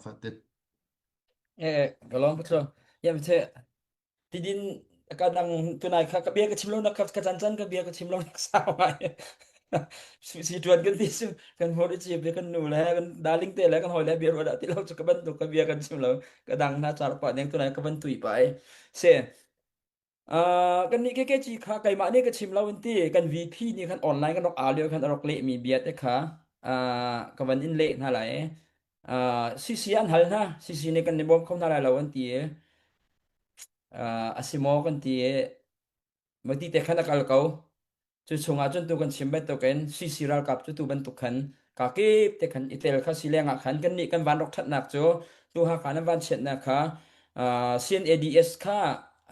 Zaangfah te. Eh, ka lawm patlo. Yam che tidin ka dang tunai kha ka bia ka chim lo nak ka chan chan ka bia ka chim lo nak sau ngai. Si tuan kan ti sim kan hmur i chi bia kan nu le kan darling te le kan hoi le bia ro da ti lo chu ka bantuk ka bia kan chim lo ka dang na char pa deng tunai ka ban tui pa ai. Se Uh, kan nih KKG kha keimah nih ka chim lo in ti kan VP nih khan online kan rak aa lio khan a rak lehmi bia te kha uh, ka van in leh hna lai. Uh, CC an hal hna. CC nih kan i bawm kho hna lai lo an ti i uh, a si maw kan ti i mati te khan a kal ko. Cu chungah cun tu kan chim bantukin CC ralkap cu tu bantuk khan kakip te khan i tel kha si lengah khan kannih kan van rak ṭhatnak cu tu Hakha nan van chiatnak kha uh, CNADS kha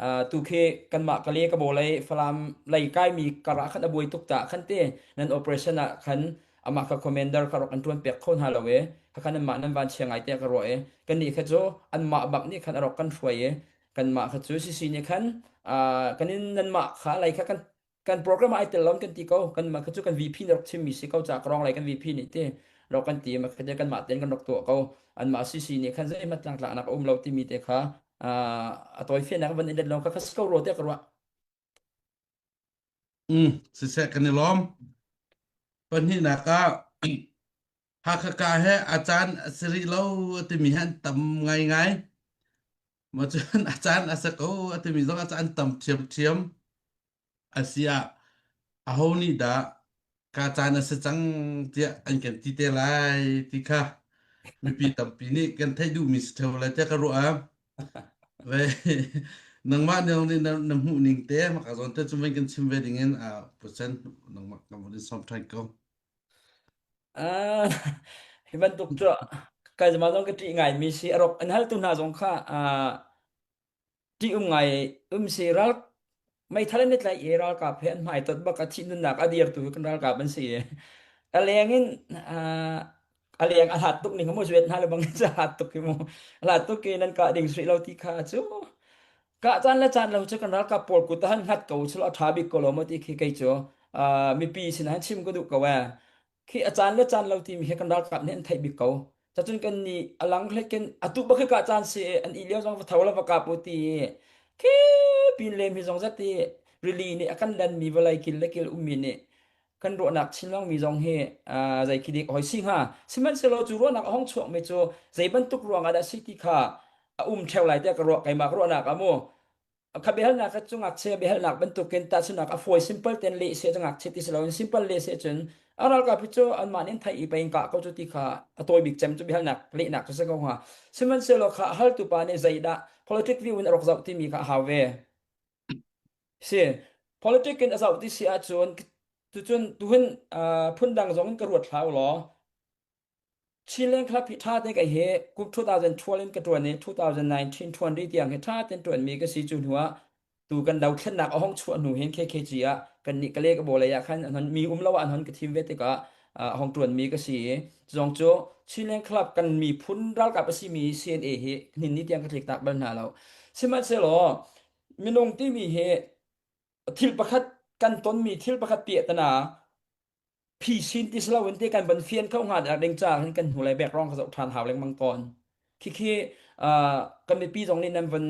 uh, tu khi kanmah Kale ka lei Falam lei kaimi karah khan a buai tuk ta khan te nan operation ah khan amah kha commander kha rak an ṭuan pek kho hna lo e kha khan anmah nan van chia ngai te ka ruah e kannih kha cu anmah bak nih khan a rak kan hruai e kanmah kha cu CC nih khan uh, kanin nanmah kha lei kha kan kan program ah ai tel lo kan ti ko kan mah cu kan VP nih rak chimmi si ko ca ka rong lai kan VP nih ti rak kan ti ma kha kan mah ten kan rak tuah ko an mah CC nih khan zeihmanh tlangtlaknak a um lo timi te kha a tawi fiannak van in let long kha kha ko ro te ka ruah. Mm, siseh kan i lawm. Pahnihnak ah Hakha ka he a caan a si rih lo a timi hi an tam ngaingai. Ma cun a caan a si ko a timi zong a caan tam ṭhiamṭhiam. A si ah aho nih dah ka caan a si cang tiah an kan ti te lai ti kha mipi tampi nih kan theih duhmi si ṭheo lai tiah ka ruah ah. Ve nangmah nih nih na, na hmuh ning te maka zawn te cu van kan chim ve ding in a pucen nangmah kan vun in sawm ṭhan ko. Ah, hi bantuk cu kai zama zong ka ṭih ngaimi si a rok an haltu hna zong kha ah, ṭih um ngai um si ral meithal an i tlaih i ralkap he an hmai tot bak a thih nunnak a dirtu hi kan ralkap an si i a leng in ah, a leng a hlat tuk ning mu zuet hna le bang a hlat tuk hi mu a hlat tuk i nan kah ding sui lo ti kha cu kah caan le caan lo cu kan ralkap pawl kut han hngat ko cu a ṭha bik ko lo maw ti khi kei cu ah, mipi sin han chim ka duh ko eh khi a caan le caan lo timi hi kan ralkap nih an theih bik ko. Cacun kan nih a lang hlek in atu bak hi ka caan si an i lio zong va tho la va kap u ti khi pin lem hi zong zat i rili nih a kan dan mi vawlei kil le kil ummi nih kan ruahnak chin lawng mi zong hi zei khi dik hoi si hnga sihmanhsehlaw cu ruahnak a hong chuak mi cu zei bantuk ruang ah dah si ti kha a um theo lai tiah ka ruah keimah ka ruahnak ah mu Kha biahalnak kha cu ngakchia biahalnak bantukin tahchunhnak a fawi simple tein leh seh cu ngakchia ti si loin simple leh seh cun a ralkap hi cu anmah nih an theih i pei in kah ko cu ti kha a tawi bik cem cu biahalnak lehnak cu si ko hnga. Sihmanhsehlaw kha a haltu pa nih zeidah politic view in a rak zoh timi kha a hau ve. Si politic in a zoh ti si ahcun tucun tuhin phundang zong in ka ruat hlah u law Chinland Club hi ṭha tein kei hi kum 2012 in ka ṭuan i 2019 ṭhuan rih tiang hi ṭha tein ṭuanmi ka si. Cu hnu ah tu kan dothlennak a hung chuah hnu hin KKG ah kannih Kale ka bawlei ah khan an hon mi um lo ah an hon ka thim ve tikah a hung ṭuanmi ka si i zong cu Chinland Club kan miphun ralkap a simi CNA hi nihin ni tiang ka tliktak bal hna lo. Sihmanhsehlaw minung timi hi thil pakhat kan tonmi thil pakhat piahtana phisin ti si loin te kan van fian kho hnga dah ding ca hin kan hnulei background ka zoh ṭhan hau lengmang tawn. Khikhi uh, kan mipi zong nih nan van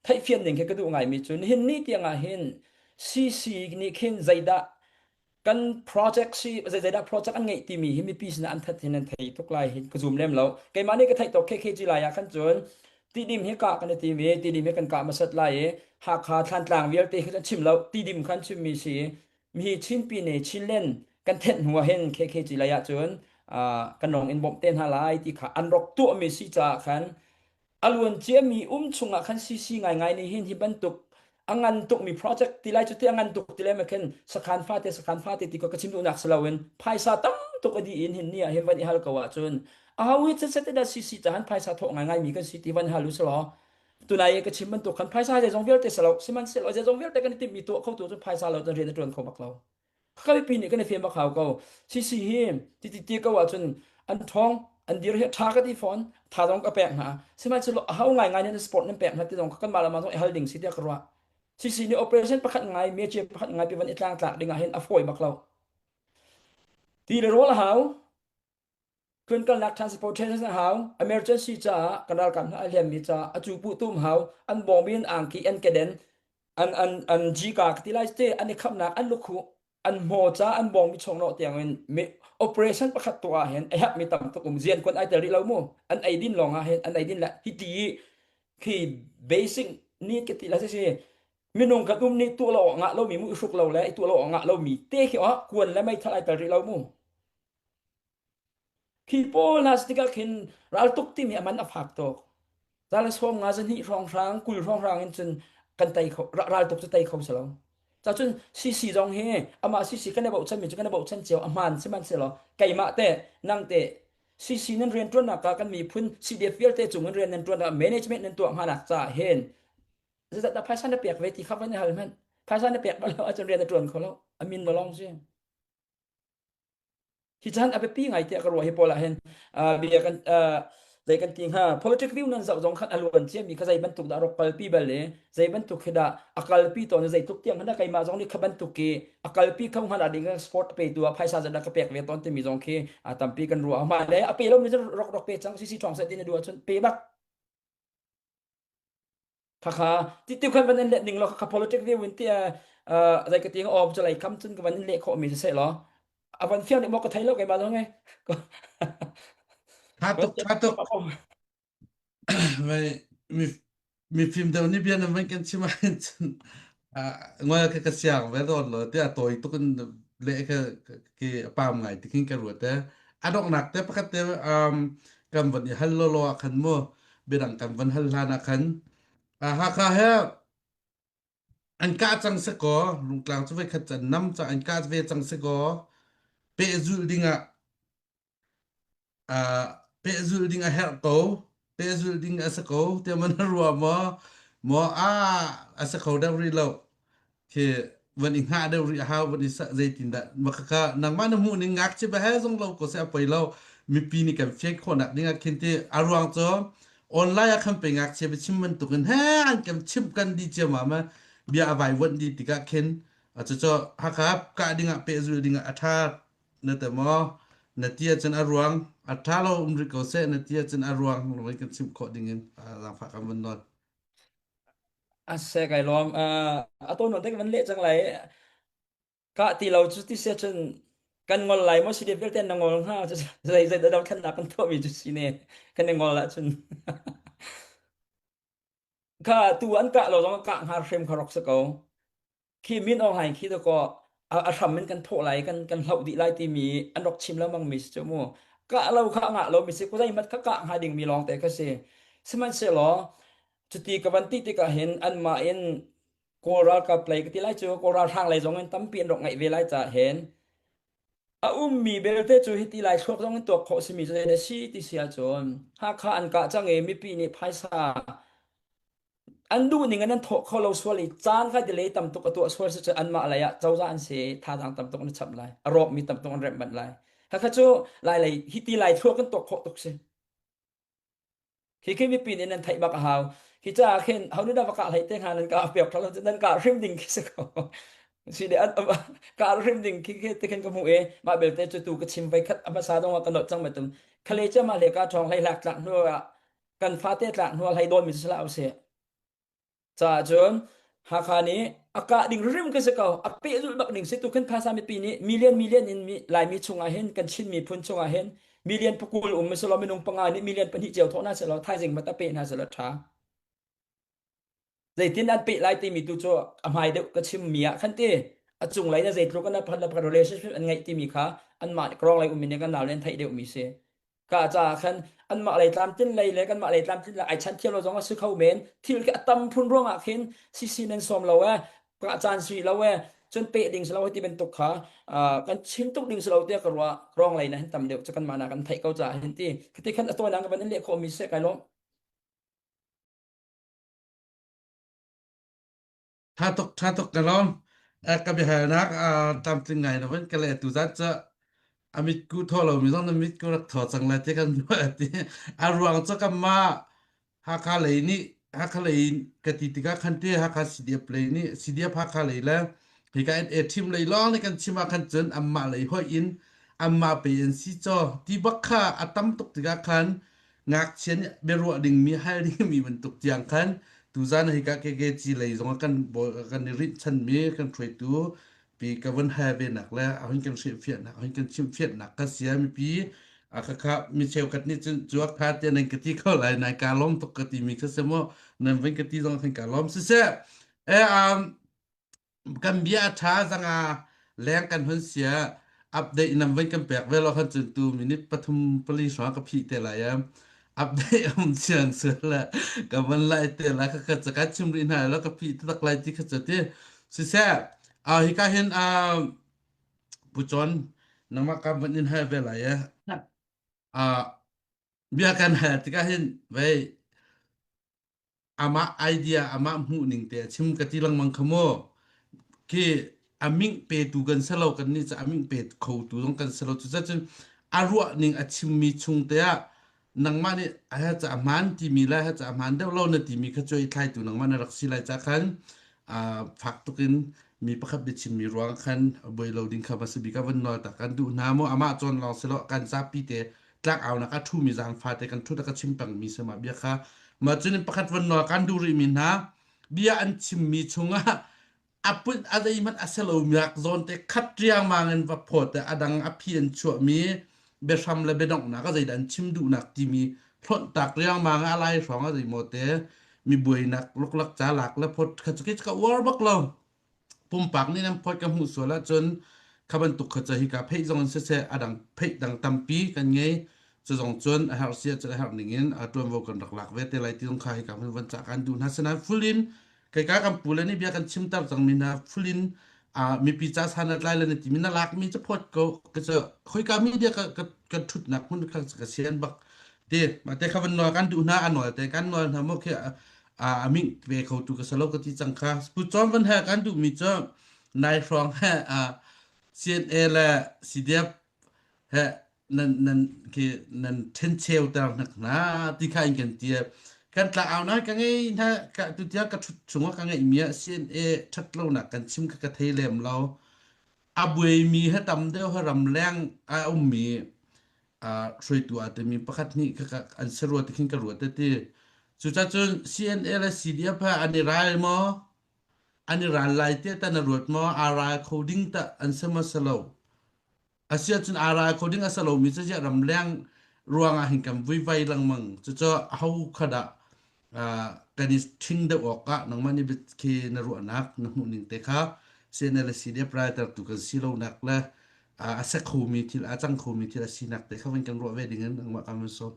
theihfian ning khi ka duh ngaimi cu nihin ni tiang ah hin CC nih khin zeidah kan project si zeidah project an ngeih timi hi mipi sinah an that hin an thei tuk lai hi ka zum lem lo keimah nih ka theih tawk KKG lai ah khan cun tidim hi kah kan i tim i tidim hi kan kah hmasat lai i Hakha Thlantlang vialte khi kan chim lo tidim khan chimmi si Mi Chin Pyine Chinland kan thenh hnu ah hin KKG lei ah cun kan rong in bawmh te hna lai ti kha an rak tuahmi si caah khan a luan ciami um chungah khan CC ngaingai nih hin hi bantuk a ngan tukmi project ti lai cu ti a ngan tuk ti lai ma khin sakhan fate sakhan fate ti ko ka chim duhnak si loin phaisa tam tuk a dih in hin ni ah hin van i hal ko ahcun a ho hi set dah CC cahan phaisa thawh ngaingai mi kan si ti van hal u selaw tunai ka chim bantuk khan phaisa zeizong vialte si lo sihmanhsehlaw zeizong vialte kan i timhmi tuah kho tu cu phaisa lo cun rian a ṭuan kho bak lo ka mipi nih kan i fem bak hau ko sisi hi ti ti ti ko ahcun an ṭhawng an dir hi ṭha ka ti fawn tha zong ka pek hna sihmanhsehlaw a ho ngai ngai nih sport nan pek hna ti zong kan mah le mah zong i hal ding si tiah ka ruah sisi nih operation pakhat ngai meche pakhat ngai pi van i tlangtlak ding ah hin a fawi bak lo ti le rawl a hau. Tlunkalnak transportation a hau. Emergency caah kan ralkap hna a hliammi caah a cu puh tum hau. An bawm in angki an keden an an an jika ka ti lai te an i khamnak an lukhuh an hmaw ca an bawngmi chongnawh tiang in operation pakhat tuah ah hin a herhmi tam tuk um zian kuan ai tel rih lo mu an ei din lawng ah hin an ei din le hi ti khi basic need ka ti la si minung kan um nih tuah lo ngah lomi mu i hruk lo le i tuah lo ngah lomi te khi oh kuan le meithal ai tel rih lo mu Khi pawl hna si tikah khin raltuk timi a man a fak tuk. Za le sawm nga zahnih hrawnghrang, 20 hrawnghrang in cun kan tei kho, raltuk cu tei kho si lo. Cacun CC zong hi amah CC kan i bochanmi cu kan i bochan cio a hmaan sihmanhsehlaw keimah te nang te CC nan rianṭuannak ah kan miphun CDF vialte cung in rian nan ṭuan ah management nan tuah hnganak caah hin zeizat dah phaisa na pek ve ti kha van i hal hmanh. Phaisa na pek bal lo ahcun rian na ṭuan kho lo. A min va lawng si. Hi caan a biapi ngai tiah ka ruah hi pawl ah hin bia kan zei kan ti hnga politic view nan zoh zong khan a luan ciami kha zei bantuk dah rak kalpi bal i zei bantuk khi dah a kalpi tawn i zeitluk tiang khan keimah zong nih kha bantuk khi a kalpi kho hnga ding sport a petu ah phaisa zat dah ka pek ve tawn timi zong khi tampi kan ruah ma le a pe lo mi rak rak pe cang sisi ṭhawng seh ti na duh ahcun pe bak Khakha ti ti khan van in let ning law khakha politic view in ti zei ka ti om chu lai kam cun ka van in leh khawh mi si seh law a van fiang nih maw ka thei lo keimah zong e Tha tuk tha tuk mi mi mi fim deuh nih bia nan van kan chim ahhin cun ngol ka ka siang ve dawn lo tiah tawi tuk in le ka ki pam ngai ti khin ka ruat e a donghnak te pakhat te um kan van i hal lo lo ah khan mu biadang kan van hal hlan ah khan Hakha he an kah cang si kaw Rungtlang cu voikhat can nam ca an kah ve cang si kaw pehzulh dingah pehzulh ding a herh ko pehzulh ding a si ko tiah man ruah maw maw a a si kho deuh rih lo khi van i hngah deuh rih a hau van i zeitindah makhakha nangmah na hmuh ning ngakchia ba he zong lo ko seh a poi lo mipi nih kan fian khawhnak ding ah khin ti a ruang cu online ah khan pe ngakchia biachim bantukin he an kan chimh kan di ciammam ma bia a vaivuanh di tikah khin cucu Hakha kah dingah pehzulh dingah a ṭha na te maw na ti ahcun a ruang a ṭha lo um rih ko seh na ti ahcun a ruang lungin kan chimh khawh dingin zaangfah kan vun nawl. A se kai lawm. A to non te kan van leh cang lai. Kah ti lo cu ti sia cun kan ngol lai maw si de vialte na ngol hnga cu zei zei dah dothlennak kan tuahmi cu si ne kan i ngol ahcun kha tu an kah lo zong kah hnga hrim kha rok si ko khi Min Aung Hlaing khi dakaw a hram in kan thawh lai kan kan hloh dih lai timi an rak chim lengmang mi si cu mu kah lo kha ngah lo mi si ku zeihmanh kha kah hnga ding mi lawng te kha si sihmanhsehlaw cuti ka van ti tikah hin anmah in Kawl ralkap lei ka ti lai cu Kawl ralhrang lei zong in tampi an rak ngaih ve lai caah hin a ummi belte cu hiti lai thluak zong in tuak khawh simi cu zei na si ti si ahcun Hakha an kah cang i mipi nih phaisa an duh ning in an thawh kho lo sual i caan kha delay tam tuk a tuah sual si cu anmah lei ah cozah an si thazaang tam tuk an chap lai a rawkmi tam tuk an remh manh lai khakha cu lai lei hiti lai thluak kan tuak khawh tuk si Hi khi mipi nih nan theih bak a hau. Hi caah khin ho nih dah va kah hlei te hnga nan kah piak lo nan kah hrim ding khi si ko. Si le an kah hrim ding khi khi te khin ka hmuh i mah belte cu tu ka chim voi khat a hmasa dong ah ka nolh cang ma tum. Khale che mah le ka ṭhawng hlei hlak tlak hnu ah kan fate tlak hnu ah hlei dawn mi si hlah usih. Caah cun Hakha nih a kah ding rim ka si ko a pehzulh bak ding si tu khin phasa mipi nih million million in mi Laimi chungah hin kan Chin miphun chungah hin million pakul um selaw minung panga nih million pahnih cio thawh hna selaw thaizing mat a peh hna selaw tha zeitin an peh lai timi tu cu a hmai deuh ka chim mi ah khan ti a cunglei na zeitluk an phan le relationship an ngeih timi kha anmah krong lei um in kan nau le an theih deuh mi si Ka caah khan anmah lei tlamtlin lei le kanmah lei tlamtlin lei ai chan thiam lo zong a si kho men. Thil khi a tam phun ruangah khin sisi nan sawm lo e, ka caan si lo e, cun peh ding si lo ti bantuk kha kan chim tuk ding si lo tiah ka ruah. Rong lei na hin tam deuh cu kanmah na kan theih ko caah hin ti. Khati khan a tawinak ka van in leh khawh mi seh kai lawm. Tha tuk tha tuk ka lawm. Ka biahalnak tlamtling ngai na van ka leh tu zat cu a mitku thaw lomi zong na mitku rak thaw cang lai ti kan ruah ti. A ruang cu kanmah Hakha lei nih Hakha lei ka ti tikah khan ti Hakha CDF lei nih CDF Hakha lei le hika in A team lei lawng nih kan chim ah khan cun anmah lei hoih in Anmah pe an si caw ti bak kha a tam tuk tikah khan ngakchia nih biaruah dingmi hal dingmi bantuk tiang khan tuzan hika KKG lei zong kan kan i rinhchanmi kan hruaitu pi ka vun hal ve nak le a hun kan hrilhfiahnak a hun kan chimhfiahnak ka sia mipi a kha kha mi cheukhat nih cun cuak kha te nan ka ti kho lai nai ka lawm tuk ka ti mi kha se mu nan vun ka ti zong khan ka lawm siseh e um kan bia a ṭha zanga leng kan hun sia update nam voi kan pek ve lo khan cun tu minute pathum pali hrawng ka phih te lai am update um chiang se la ka van lai te la ka ka ka chim rih hna lo ka phih tak lai ti kha chu ti siseh a hi ka hin a pu chon nangmah ka van in hai ve lai e a bia kan hal tikah hin vei amah idea amah hmuh ning te a chim ka ti lengmang kha mu khi a ming petu kan si lo kan nih cu a ming pe kho tu zong kan si lo cucun a ruah ning a chimmi chung te ah nangmah nih a ha ca hmaan timi le ha ca hmaan deuh lo na timi kha cuai thlaitu nangmah na rak si lai ca khan fak tukin mi pakhat biachimmi ruang khan buai lo ding kha va si bik a van nawl ta kan duh hna mu amah cawn lawng si lo kan zapi te tlak aunak a ṭhumi zaangfa te kan ṭhut a ka chim pengmi si mah bia kha mah cun pakhat van nawl kan duh rihmi hna bia an chimmi chungah a put a zeihmanh a si lo miak zawn te khat riangmang in va phawt a dang a phi an chuahmi biahram le biadonghnak a zeidah an chim duhnak timi hlonh tak riangmang a lai hrawng a zeimaw te mi buainak luklak ca lak le phawt kha cu ka uar bak lo pumpak nih nan phawt ka hmuh sual ahcun kha bantuk kha cu hika pheih zong in siseh a dang pheih dang tampi kan ngei cu zong cun a herh si ahcun a herh ning in a ṭuanvo kan rak lak ve te lai ti zong kha hika hmun van cah kan duh hna sinain full in keika kan pu le nih bia kan chimter cangmi hna full in mipi ca san a tlai le na timi na lakmi cu phawt ko ka cu khoika media ka ka ka ṭhutnak hmun kha ka sian bak te mah te kha van nawl kan duh hna a nawl te kan nawl hna mu khi a ming ve kho tu ka salo ka ti cang kha pu chom van he kan duh mi cu nai hrawng he CNA le CDF he nan nan khi nan then cheu ter hnak na ti kha in kan ti kan tla au na ka ngei na ka tu tia ka thut chunga ka ngei mi CNA that lo nak kan chim ka ka thei lem lo a buai mi he tam deuh he ram leng a um mi hruaitu aa timi pakhat nih an si rua ti khin ka ruat ti. Cucacun CNA le CDF he an i ral maw? An i ral lai tiah tah na ruat maw? Aa ral kho ding tah an si maw si lo? Asiahcun aa ral kho ding a si lomi cu ziah ramleng ruangah hin kan vuivai lengmang. Cucu aho kha dah kan i ṭhing deuh awk ah nangmah nih khi na ruahnak na hmuhning te kha CNA le CDF raltertu kan si lonak le a se khomi thil a cang khomi thil a sinak te kha van kan ruah ve ding in nangmah kan van sawm.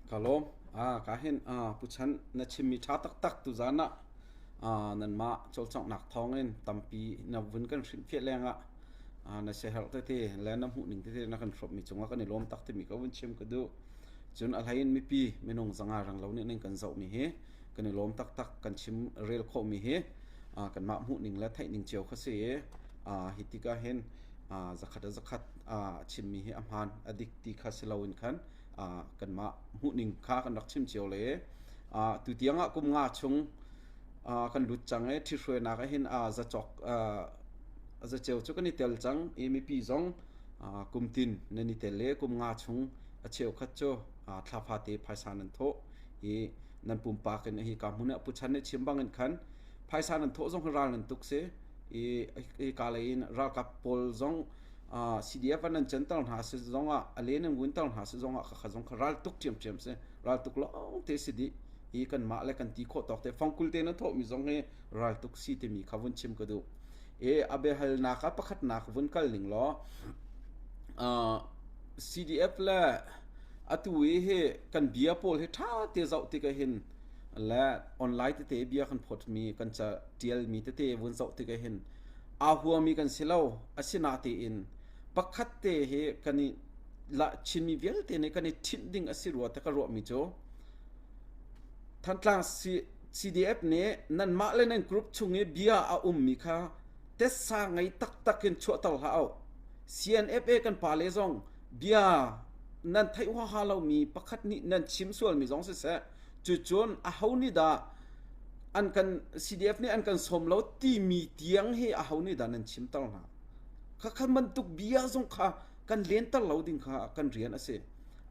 Ka lawm. Ah, ka hin ah Pu Chan na chimmi ṭha taktak tuzan ah ah nanmah cawlcanghnak thawngin tampi na vun kan hrinhfiah lengah ah na siaherh tete le na hmuhning tete na kan hrawmmi cungah kan i lawm tak timi ka vun chim ka duh. Cun a hlei in mipi minung zanga rang lo nih nan kan zohmi hi kan i lawm taktak kan chim rel khawhmi hi ah kanmah hmuhning le theihning cio kha si i ah hi tikah hin ah zakhat a zakhat ah a chimmi hi a hmaan a dik ti kha si loin khan kanmah hmuhning kha kan rak chim cio le tu tiang ah kum nga chung kan lut cang i ṭhithruainak ah hin zacawk zaceu cu kan i tel cang i mipi zong kum tin nan i tel i kum nga chung a cheukhat cu thla fate phaisa nan thawh i nan pumpak in hi ka hmun ah Pu Chan nih chim bangin khan phaisa nan thawh zong hi ral nan tuk si i hi ka lei in ralkap pawl zong CDF an nan canter hna si zong ah a len an vunter hna si zong ah khakha zong kha ral tuk ṭhiamṭhiam si ral tuk lawng te si dih hi kanmah le kan ti khawh tawk te fangkul te na thawhmi zong hi ral tuk si timi kha vun chim ka duh e a biahalnak ah pakhatnak vun kal ning law CDF le atu i hi kan bia pawl hi ṭha te zoh tikah hin le online tete bia kan phawtmi kan ca ṭialmi tete vun zoh tikah hin aa huami kan si lo. Asinain pakhat te hi kan i Chinmi vialte nih kan i ṭhinh ding a si rua ti ka ruahmi cu Thantlang CDF nih nanmah le nan group chung i bia a ummi kha tessa ngei taktak in chuahter hlah u. CNFA kan pale zong bia nan theih huaha lomi pakhat nih nan chim sualmi zong siseh cucun aho nih dah an kan CDF nih an kan sawm lo timi tiang hi aho nih dah nan chimter hna? Khakhan bantuk bia zong kha kan lenter lo ding kha kan rian a si.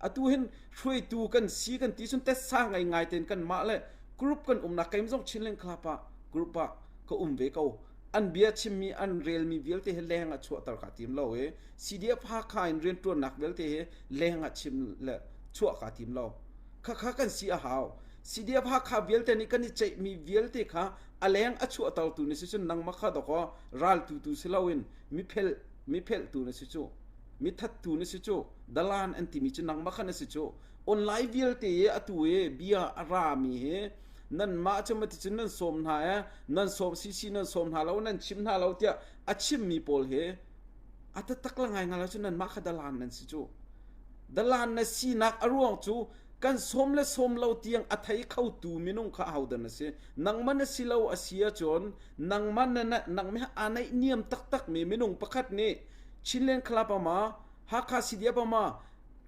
Atu hin hruaitu kan si kan ti cun tessa ngai ngai tein kanmah le group kan umnak keim zong Chinland Club ah group ah ka um ve ko. An bia chimmi an relmi vialte hi leng ah chuahter kaa tim lo i CDF Hakha in rianṭuannak vialte hi leng ah chim le chuah kaa tim lo. Khakha kan si a hau. CDF Hakha vialte nih kan i ceihmi vialte kha a leng a chuahtertu na si cun nangmah kha dawkaw raltu tu si loin miphel miphelhtu na si cu mithattu na si cu dalan an timi cu nangmah kha na si cu online vialte i atu i bia a rami hi nanmah cu maticun nan sawm hna e nan sawm sisi nan sawm hna lo nan chim hna lo tiah a chimmi pawl hi a taktak la ngai ngai lo cu nanmah kha dalan nan si cu dalan na sinak a ruang cu kan sawm le sawm lo tiang a thei khotu minung kha ahodah na si nangmah na si lo a si ahcun nangmah na nangmah aa naih niam taktak mi minung pakhat nih Chinland Club ama Hakha CDF ama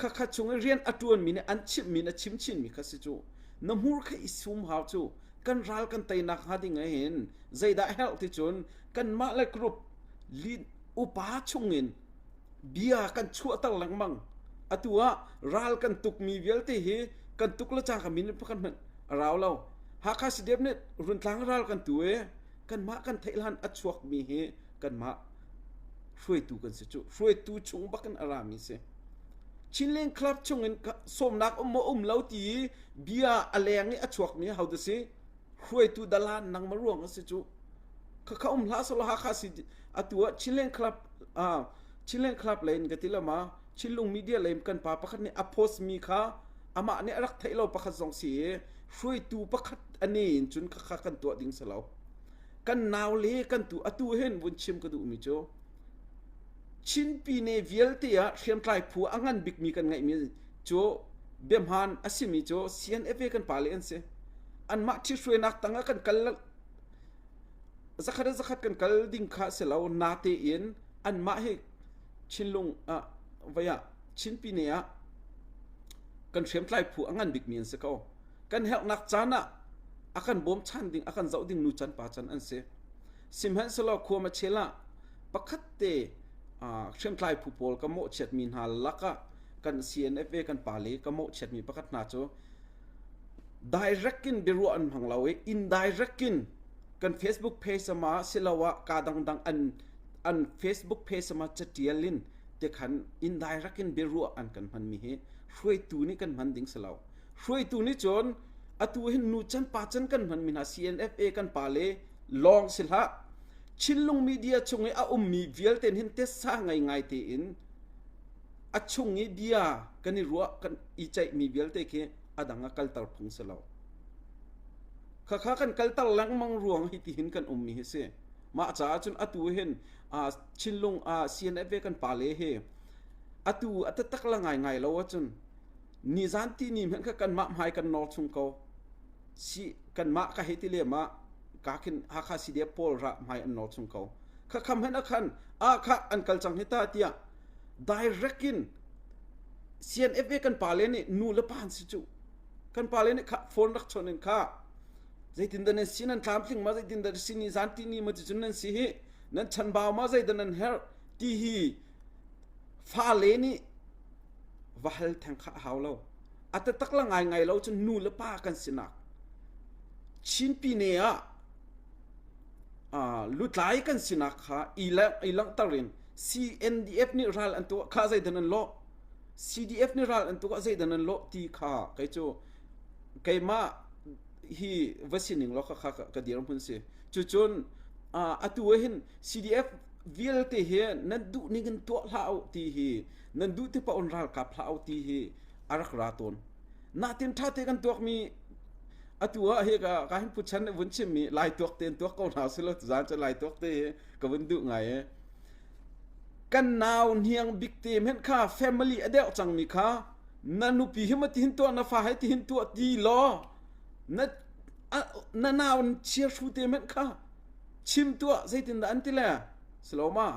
khakha chung i rian a ṭuan mi nih an chimh mi na chim chin mi kha si cu na hmur kha i sum hau cu kan ral kan teinak hnga ding ah hin zeidah herh ti cun kanmah le group lead upa chungin bia kan chuahter lengmang atu ah ral kan tukmi vialte hi kan tuk le cangka min pakhat hmanh a rau lo Hakha CDF nih Runtlang ral kan tu i kanmah kan theih hlan a chuakmi hi kanmah hruaitu kan si cu hruaitu chung bakin a rami si Chinland Club chungin sawmnak um maw um lo ti i bia a leng i a chuakmi ho da si hruaitu dalan nangmah ruang a si cu khakha um hlah selaw Hakha si atu ah Chinland Club ah Chinland Club lei in ka ti lama Chinlung media lei kan pa pakhat nih a post mi kha amah nih a rak theih lo pakhat zong si i hruaitu pakhat ani in cun khakha kan tuah ding si lo kan nau le kan tu atu hin vun chim ka duh mi cu Chin pine vialte ah hriamtlai phu a ngan bikmi kan ngeihmi cu biahmaan a simi cu CNFA kan pale an si. Anmah ṭhithruainak tangah kan kal zakhat in zakhat kan kal ding kha si lo natein anmah hi Chinlung ah vai ah Chin pine ah kan hriamtlai phu a ngan bikmi an si ko. Kan herhnak caan ah a kan bawmchan ding a kan zoh ding nu can pa can an si. Sihmanhsehlaw khua machel ah pakhat te hriamtlai phu pawl ka mawhchiatmi hna lakah kan CNFA kan pale ka mawhchiatmi pakhat hna cu direct in biaruah an hmang lo i indirect in kan Facebook page ama siloah ka dangdang an an Facebook page ama catial in te khan indirect in biaruah an kan hmanmi hi hruaitu nih kan hman ding si lo hruaitu nih cun atu hin nu can pa can kan hmanmi hna CNFA kan pale lawng si hlah Chinlung media chung i a ummi vialte hin tessa ngai ngai tein a chung i bia kan i ruah kan i ceihmi vialte khi a dang a kalter phung si lo. Khakha kan kalter lengmang ruang hi tihin kan ummi hi si. Mah caah cun atu hin Chinlung CNF kan pale hi atu a taktak la ngai ngai lo ahcun nizan ti ni hmanh kha kanmah hmai kan nawr chung ko. Si kanmah ka hei ti lem ah ka khin Hakha CDF pawl ra hmai an nawr chung ko. Kha kham hen a khan a kha an kal cang hi ta tiah direct in CNFA kan pale nih nu le pa an si cu kan pale nih kha phone rak chon in kha zeitin dah nan si nan tlamtling ma zeitin dah si ni zan ti ni ma ti cun nan si hi nan chanbau ma zeidah nan herh ti hi fale nih va hal theng kha a hau lo a taktak la ngai ngai lo cun nu le pa kan sinak Chin pine ah lutlai kan sinak kha i langhter in CNDF nih ral an tuah kha zeidah nan lawh CDF nih ral an tuah zeidah nan lawh ti kha kei cu keimah hi va sining law kha ka dirhmun si cucun atu ah hin CDF vialte hi nan duh ning in tuah hlah u ti hi nan duh ti paoh in ralkap hlah u ti hi a rak ra tawn Natin ṭha te kan tuakmi atu ah hi ka ka hin puchan nih vun chimmi lai tuak te in tuak ko hna silo tuzaan cu lai tuak te hi ka vun duh ngai i kan nau hniang bik te hmenh kha family a deuh cangmi kha na nupi hi ma tihin tuah na fa he tihin tuah ti law na na nau chia hru te hmenh kha chim tuah zeitindah an ti le siloma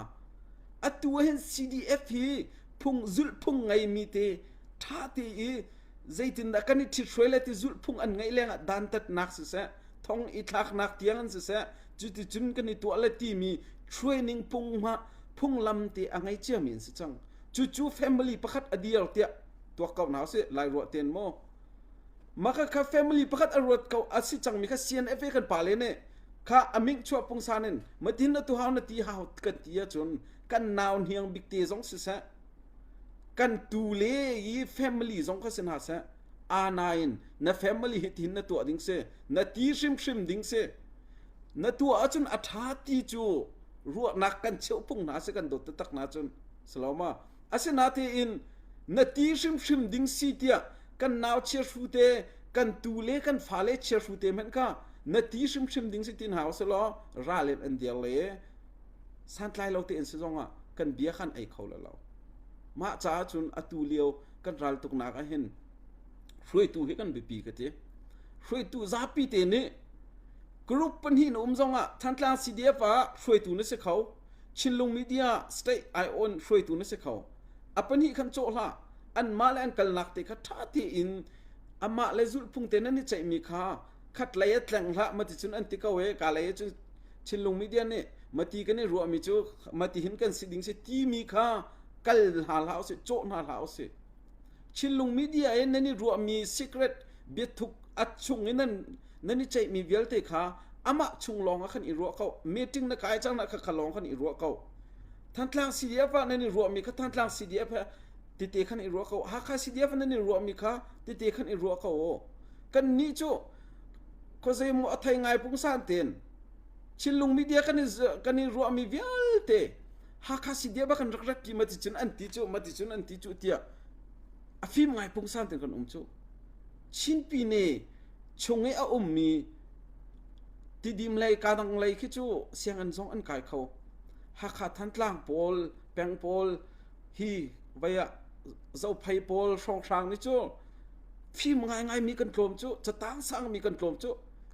atu hin CDF hi phung zulh phung ngeimi te ṭha te i zeitindah kan i ṭhithruai le ti zulhphung an ngeih lengah dantatnak siseh thong i thlaknak tiang an siseh cuticun kan i tuah le timi training phung hma. Phunglam te a ngei ciami an si cang. Cucu family pakhat a dir tiah tuak ko hna usih lai ruah ten maw? Maka kha family pakhat a ruat ko a si cangmi kha CNFA kan pale nih kha a ming chuah pungsan in matin na tu hau na ti hau kan ti ahcun kan nau hniang bik te zong siseh kan tu le i family zong kha si hna seh anain na family hi tin na tuah ding si na ti hrimhrim ding si na tuah ahcun a ṭha ti cu ruahnak kan cheuh phung hna si kan dawt taktak na cun saloma asinatein na ti hrimhrim ding si tiah kan nau chiahru te kan tu le kan fale chiahru te hmanh kha na ti hrimhrim ding si tin hau selaw ral in an dir le santlai lo tein si zongah kan bia khan ei kho le lo mah caah cun atu lio kan ral tuknak ah hin hruaitu hi kan biapi ka ti hruaitu zapi te nih group pahnih na um zongah Thantlang CDF ah hruaitu na si kho Chinlung Media state ai on hruaitu na si kho a pahnih khan cawh hlah anmah le an kalnak te kha ṭha tein amah le zulhphung te nan i ceihmi kha khat lei a tleng hlah mati cun an ti ko e ka lei cun Chinlung Media nih mati kan i ruahmi cu mati hin kan si ding si timi kha kal hna hlah usih cawh hna hlah usih Chinlung Media in nan i ruahmi secret biathuk a chung in nan nan i ceihmi vialte kha amah chung lawng ah khan i ruah ko meeting na kai cang na kha kha lawng khan i ruah ko Thantlang CDF ah nan i ruahmi kha Thantlang CDF tete khan i ruah ko Hakha CDF nan i ruahmi kha tete khan i ruah ko kan nih cu khuazei maw a thei ngai pungsan ten Chinlung media kan i kan i ruahmi vialte Hakha CDF ah kan rak rak ki mati cun an ti cu mati cun an ti cu tiah a fim ngai pungsan ten kan um cu Chinpi ne chung i a ummi Tidim lei kadang lei khi cu sianginn zong an kai kho Hakha Thantlang pawl peng pawl hi vei ah Zophei pawl hrawnghrang nih cu fim ngaingai mi kan tlawm cu catang sang mi kan tlawm cu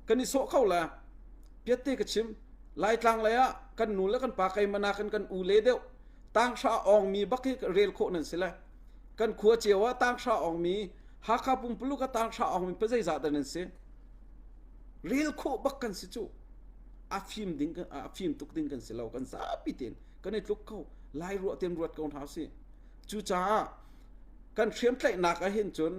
kan i sawh kho la piatte ka chim Laitlang lei ah kan nu le kan pa keimah nakin kan u le deuh tanghra awng mi bak hi rel khawh nan si le kan khua cio ah tanghra awng mi Hakha pumpuluk ah tanghra awng mi pa zeizah dah nan si rel khawh bak kan si cu a fim ding a fim tuk ding kan si lo kan zapi tein kan i tluk ko lai ruah ten ruat ko hna usih cucaah kan hriamtlaihnak ah hin cun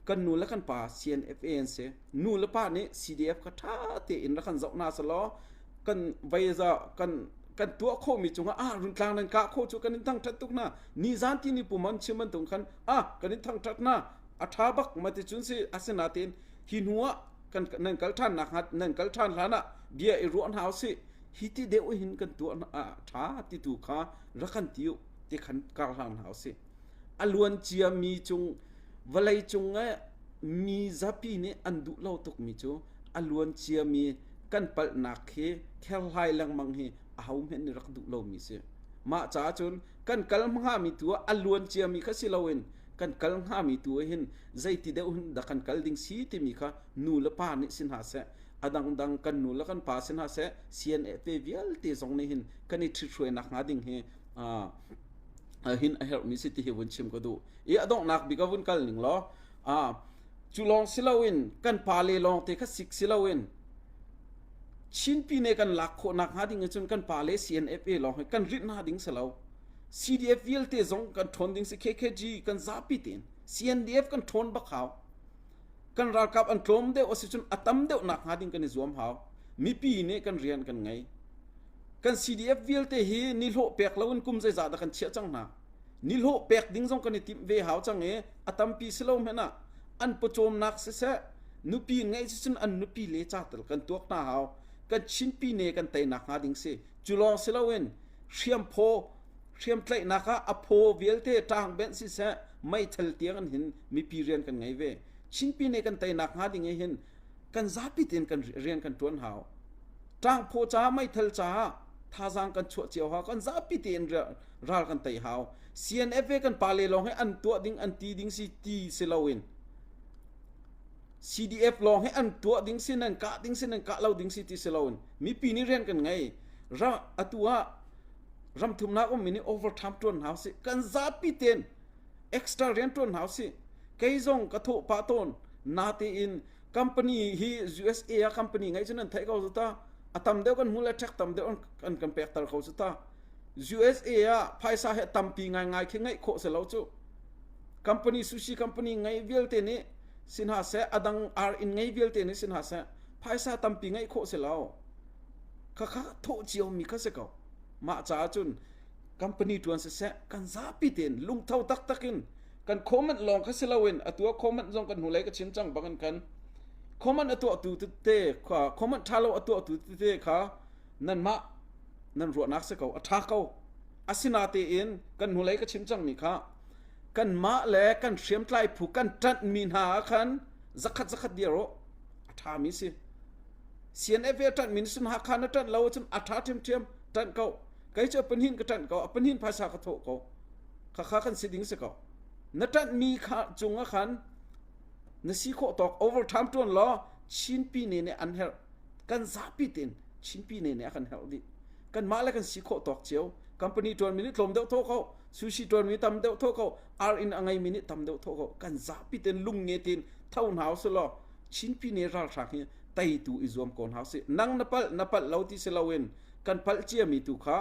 kan nu le kan pa CNFA an si nu le pa nih CDF kha ṭha tein rak kan zoh hna selaw kan vei za kan kan tuah khawhmi cungah ah runtlang nan kah khawh cu kan in thangṭhat tuk hna nizan ti ni pum an chim bantuk khan ah kan in thangṭhat hna a ṭha bak ma ti cun si asinain hi hnu ah kan nan kal ṭhan nak hnga nan kal ṭhan hlan ah bia i ruah hna usih hi ti deuh hin kan tuah ṭha ti tu kha rak kan ti u ti khan kar hlan hna usih a luan cia mi cung vawlei cung eh mi zapi nih an duh lo tuk mi cu a luan cia mi kan palhnak hi kherhlai lengmang hi aho hmenh nih rak duh lomi si mah caah cun kan kal hngami tu ah a luan cia mi kha si loin kan kal hngami tu ah hin zeiti deuh hin dah kan kal ding si timi kha nu le pa nih si hna seh a dangdang kan nu le kan pa si hna seh CNA te vialte zong nih hin kan i ṭhithruainak hnga ding hi hin a herhmi si ti hi vun chim ka duh i a donghnak bik a vun kal ning law cu lawng si loin kan pa le lawng te kha sik si loin Chinpi ne kan lak khawhnak hnga ding cun kan pa le CNFA lawng hi kan rinh hna ding si lo CDF vialte zong kan ṭhawn ding si KKG kan zapi tein CNDF kan ṭhawn bak hau kan ralkap an tlawm deuh a si cun a tam deuh nak hnga ding kan i zuam hau mipi nih kan rian kan ngei kan CDF vialte hi nihlawh pek loin kum zeizah dah kan chiah cang hna nihlawh pek ding zong kan i timh ve hau cang i a tampi si lo hmanh ah an pawcawmnak siseh nupi ngeih si cun an nupi le ca tal kan tuak hna hau kan chinpi ne kan teinak hnga ding si cu lawng si loin hriamphaw hriamtlaihnak ah a phaw vialte ṭang benh siseh meithal tiang an hin mipi rian kan ngei ve Chinpi ne kan teinak hnga ding hin kan zapi tein kan rian kan ṭuan hau ṭangphaw caah meithal caah thazaang kan chuah cio hau kan zapi tein ral kan tei hau CNF kan pale lawng hi an tuah ding an ti ding si ti si loin CDF lawng hi an tuah ding si nan kah ding si nan kah lo ding si ti si loin mipi nih rian kan ngei ra atu ah ramthumnak ummi nih overtime ṭuan hna usih kan zapi tein extra rian ṭuan hna usih kei zong ka thawh pah tawn natein company hi USA ah company ngeih cun an theih ko zu ta a tam deuh kan hmu le ṭhek tam deuh an kan pekter ko zu ta. USA ah phaisa he tampi ngaingai khi ngeih khawh si lo cu. Company sushi company ngei vialte nih si hna seh, a dang ar inn ngei vialte nih si hna seh, phaisa tampi ngeih khawh si lo. Khakha thawh ciomi kha si ko. Mah caah cun company ṭuan siseh, kan zapi tein lungtho taktak in kan comment lawng kha si loin atu ah comment zong kan hnulei ka chim cang bangin khan comment a tuahtu tete kha comment ṭha lo a tuahtu tete kha nanmah nan ruahnak si ko a ṭha ko asinatein kan hnulei ka chim cangmi kha kanmah le kan hriamtlai phu kan ṭanhmi hna ah khan zakhat zakhat dir u a ṭhami si CNF a ṭanhmi na sin Hakha na ṭanh lo ahcun a ṭha ṭhiamṭhiam ṭanh ko kei cu a pahnih ka ṭanh ko a pahnih phaisa ka thawh ko khakha kan si ding si ko na ṭanhmi kha cungah khan na si khawh tawk overtime ṭuan law Chin pine nih an herh kan zapi tein Chin pine nih a kan herh dih kanmah le kan si khawh tawk cio company ṭuanmi nih tlawm deuh thawh ko sushi ṭuanmi tam deuh thawh ko ar in a ngeimi nih tam deuh thawh ko kan zapi tein lung nge tein tho hna usih law Chin pine ralhrang hi teitu i zuam ko hna usih nang na palh na palh lo ti si loin kan palh ciami tu kha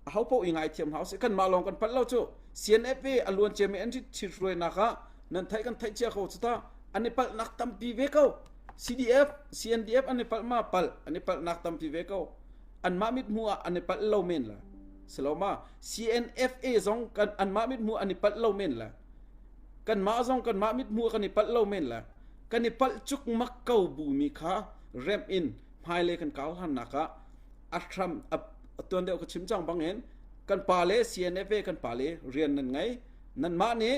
aho paoh i ngaithiam hna usih kanmah lawng kan palh lo cu CNFA a luan ciami an ṭhithruainak ah nan theih kan theih cia ko cu ta an i palhnak tampi ve ko CDF CNDF an i palh ma palh an i palhnak tampi ve ko anmah mithmuh ah an i palh lo men la siloma CNFA zong kan anmah mithmuh an i palh lo men la kanmah zong kanmah mithmuh kan i palh lo men la kan i palh cukmak ko bu mi kha remh in hmailei kan kau hannak ah a hram a tuan deuh ka chim cang bangin kan pa le CNFA kan pa le rian nan ngei nanmah nih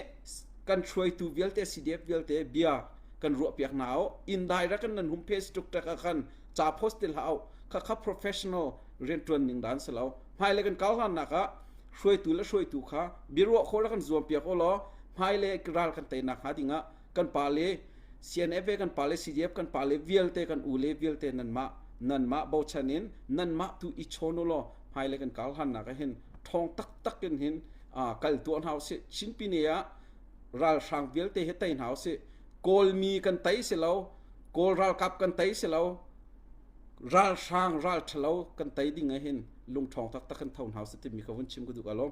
kan hruaitu vialte CDF vialte bia kan ruah piak hna o indirect in nan hum Facebook tek ah khan ca post til hau kha kha professional rian tuan ning dan si lo hmailei kan kau hlan nak ah hruaitu le hruaitu kha biaruah khawh kan zuam piak o law hmailei ral kan teinak hnga ding ah kan pa le CNFA kan pa le CDF kan pa le vialte kan u le vialte nanmah nanmah bochan in nanmah tu i chawn u law hmailei kan kal han nak ah hin ṭhawng taktak in hin kal tuah hna usih Chin pine ah ralhrang vialte hi tei hna usih Kawlmi kan tei si lo Kawl ralkap kan tei si lo ralhrang ral ṭhalo kan tei ding ah hin lungṭhawng taktak kan tho hna usih timi ka vun chim ka duh ka lawm.